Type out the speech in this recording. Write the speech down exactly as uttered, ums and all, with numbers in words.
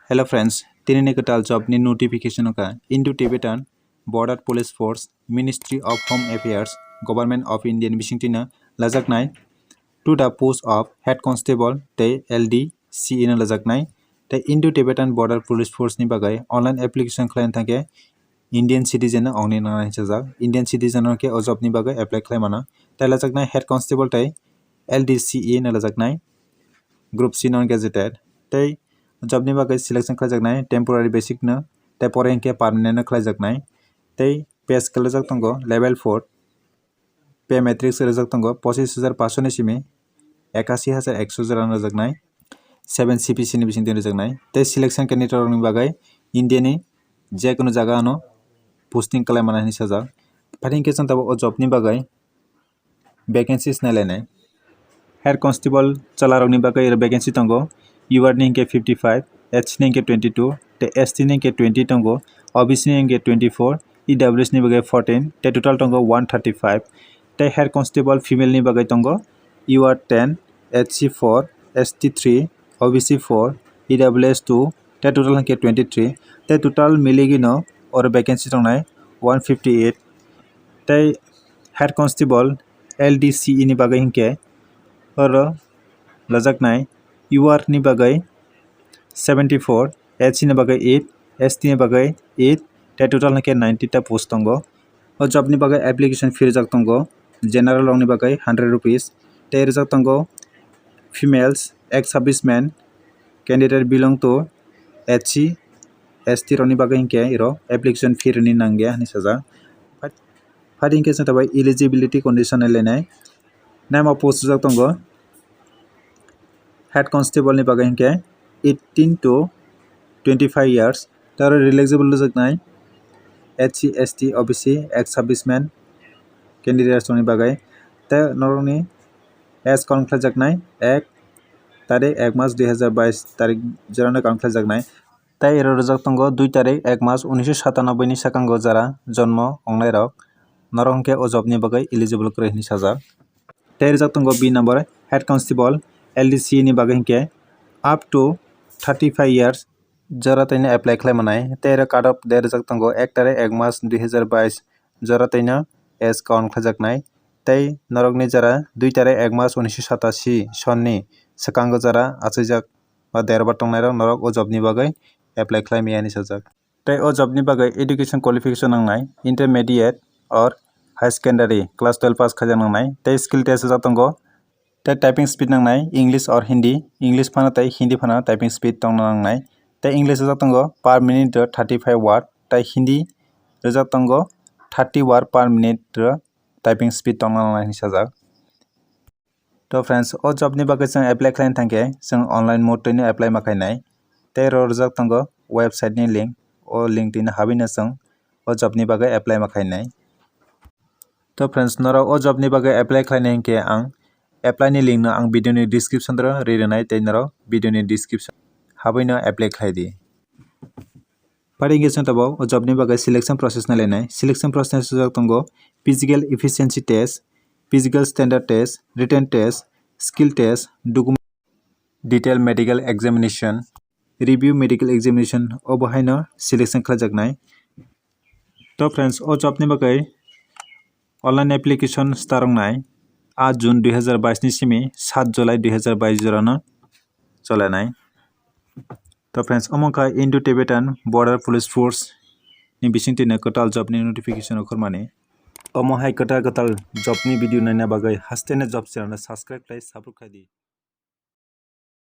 Hello friends, tini ni kwtal job ni notification wngkha Indo-Tibetan Border Police Force, Ministry of Home Affairs, Government of India ni bisingtwi no lajaknai to the post of Head Constable tei L D C E no lajaknai. Tei Indo-Tibetan Border Police Force ni bagwi online application khlaina thangkhe Indian citizen no ongni nangnai hinwi sajak. Indian citizen no khe o job ni bagwi apply khlai mano. Tei lajaknai Head Constable tei L D C E no lajaknai, Group C non gazetted. Tei job ni bagwi selection khlaijaknai temporary basic no, tei pore hinkhe permanent no khlaijaknai. Tei pay scale rijak tongo level four, pay matrix rijak tongo pochis hajar paanso ni simi ekashi hajar ekso jora no rijaknai, seven C P C ni bisingtwi rijaknai. Tei selection candidate rokni bagwi India ni jekunu jaga ano posting khlai mano hinwi sajak. Phai hinkhe chwng tabuk o job ni bagwi vacancies nailainai. Head Constable chwlarokni bagwi oro vacancy tongo, U R ni hinkhe fifty five, H C ni hinkhe twenty two, tei S T ni hinkhe twenty tongo, O B C ni hinkhe twenty four, E W S ni bagwi fourteen, tei total tongo one thirty five. Tei Head Constable female ni bagwi tongo, U R ten, H C four, S T three, O B C four, E W S two, tei total hinkhe twenty three, tei total miligwino oro vacancy tongnai one fifty eight. Tei Head Constable L D C E ni bagwi hinkhe oro lajaknai, U R ni bagwi seventy four, H C ni bagwi eight, S T ni bagwi eight, tei total hinkhe ninety ta post tongo. O job ni bagwi application fee rijak tongo, general rokni bagwi hundred rupees, tei rijak tongo females, ex servicemen, candidate belong to H C, S T rokni bagwi hinkhe iro application fee rini nangya hinwi sajak. Phai hinkhe chwng tabuk eligibility condition nailainai. Naima post rijak tongo Head Constable ni bagwi hinkhe eighteen to twenty five years, tei oro eligible rijaknai H C, S T, O B C, ex servicemen candidates rokni bagwi. Tei norokni age count khlaijaknai ek tarik ek mas dui hazar bais tarik jorano count khlaijaknai. Tei ero rijak tongo dui tarik ek mas unisho satanoboi ni swkango jara jonmo ongnairok, norok hinkhe o job ni bagwi eligible kwrwi hinwi sajak. Tei rijak tongo B number, Head Constable, L D C ni bagwi hinkhe up to thirty five years jora taino apply khlai manai. Tei oro cut off date rijak tongo ek tarik ek mas dui hazar bais jora taino age count khlaijaknai. Tei norokni jara dui tarik ek mas unisho satashi sonni swkango jara achijak ba derbar tongnairok norok o job ni bagwi apply khlai maya hinwi sajak. Tei o job ni bagwi education qualification nangnai, intermediate or high secondary class twelve pass khaijak nangnai, tei skill test rijak tongo. Tei typing speed nangnai, English or Hindi, English phano tei Hindi phano typing speed tongna nangnai. Tei English rijak tongo per minute o thirty five word, tei Hindi rijak tongo thirty word per minute o typing speed tongna nangnai hinwi sajak. To friends, o job ni bagwi chwng apply khlaina thangkhe chwng online mode twino apply ma khainai. Tei oro rijak tongo website ni link, o link twino habwino chwng o job ni bagwi apply ma khainai. To friends, norok o job ni bagwi apply khlaina hinkhe ang apply ni link no ang video ni description o ri rwnai, tei norok video ni description habwino apply khlai di. Phai hinkhe chwng tabuk o job ni bagwi selection process nailainai. Selection process rijak tongo physical efficiency test, physical standard test, written test, skill test, document, detail medical examination, review medical examination, obo haino selection khlaijaknai. To friends, o job ni bagwi online application start wngnai aat June dui hazar bais ni simi saat July dui hazar bais jorano cholenai. To friends, omo wngkha Indo-Tibetan Border Police Force ni bisingtwi no kwtal job ni notification okhormani. Omo hai kwtal kwtal job ni video naina bagwi haste no job channel no subscribe khlai support khlai di.